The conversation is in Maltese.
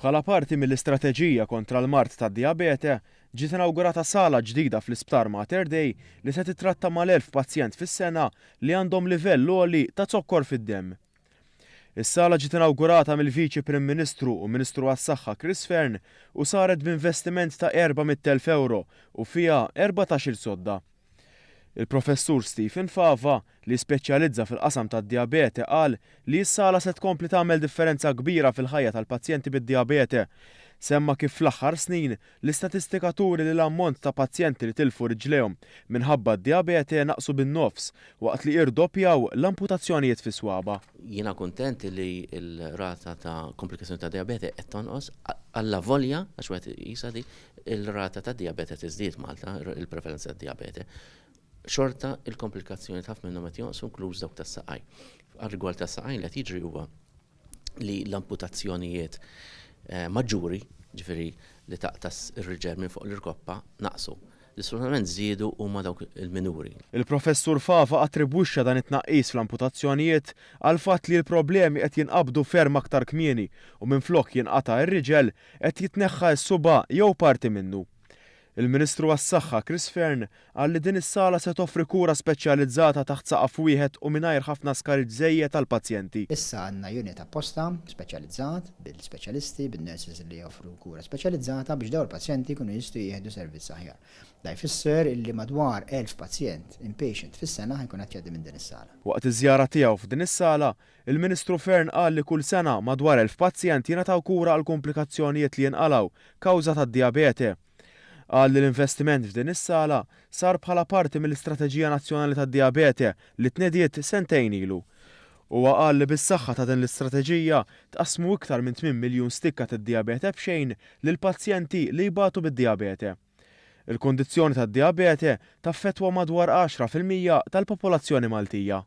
Bħala parti mill-istrateġija kontra l-mard tad-dijabete, ġiet inawgurata sala ġdida fl-Isptar Mater Dei li se tittratta mal-1,000 pazjent fis-sena li għandhom livell għoli ta' zokkor fid-demm. Is-sala ġiet inawgurata mill-Viċi Prim Ministru u Ministru għas-Saħħa Chris Fearne u saret b'investiment ta' 400,000 ewro u fiha 14-il sodda. Il-Professur Stephen Fava, li jispeċjalizza fil-qasam tad-dijabete qal li s-sala se tkompli tagħmel differenza kbira fil-ħajja tal-pazjenti bid-dijabete. Semma kif fl-aħħar snin, l-istatistika turi li l-ammont ta' pazjenti li tilfu riġlejhom minħabba d-dijabete naqsu bin-nofs, waqt li irdoppjaw l-amputazzjonijiet fis-swaba'. Jiena kuntent li l-rata ta' komplikazzjoni ta' dijabete qed tonqos, allavolja, għax wieħed iqisha di, Il-rata ta' dijabete tiżdied Malta, il-prevalenza ta' dijabete. Xorta il-komplikazzjoni ħafna minnhom qed jonqsu inkluż dawk tas-saqaj. Għar-rigward tas-saqajn li qed jiġri huwa li l-amputazzjonijiet eh, maġġuri, ġifieri li taqta' ir-riġel minn fuq l-irkoppa, naqsu. L-isfortunatament żiedu huma dawk il-minuri. Il-Professur Fava attribwixxa dan it-tnaqqis fl-amputazzjonijiet għall-fatt li l-problemi qed jinqabdu ferm aktar kmieni u minflok jinqata' r-riġel, qed jitneħħa s-suba' jew parti minnu. Il-Ministru għas-Saħħa Chris Fearne qal li din is-sala se toffri kura speċjalizzata taħt saqaf wieħed u mingħajr ħafna skariġġ żejjed għall-pazjenti. Issa għandna unit apposta, speċjalizzat, bil-speċjalisti, bin-nurses li joffru kura speċjalizzata biex dawn il-pazjenti jkunu jistgħu jieħdu servizz aħjar. Dan jfisser illi madwar 1,000 pazjent inpatient fis-sena ħa jkun qed jgħaddi minn din is-sala. Waqt iż-żjara tiegħu f'din is-sala, Il-Ministru Fearne qal li kull sena madwar 1,000 pazjent jingħataw kura għal kumplikazzjonijiet li jinqalgħu kawża tad-dijabete. Qal li l-investiment f'din is-sala sar bħala parti mill-Istrateġija Nazzjonali tad-Dijabete li tnediet sentejn ilu. Huwa qal li bis-saħħa ta' din l-istrateġija tqassmu iktar minn 8 miljun stikka tad-dijabete b'xejn lil pazjenti li jbatu bid-dijabete. Il-kundizzjoni tad-dijabete taffettwa madwar 10% tal-popolazzjoni Maltija.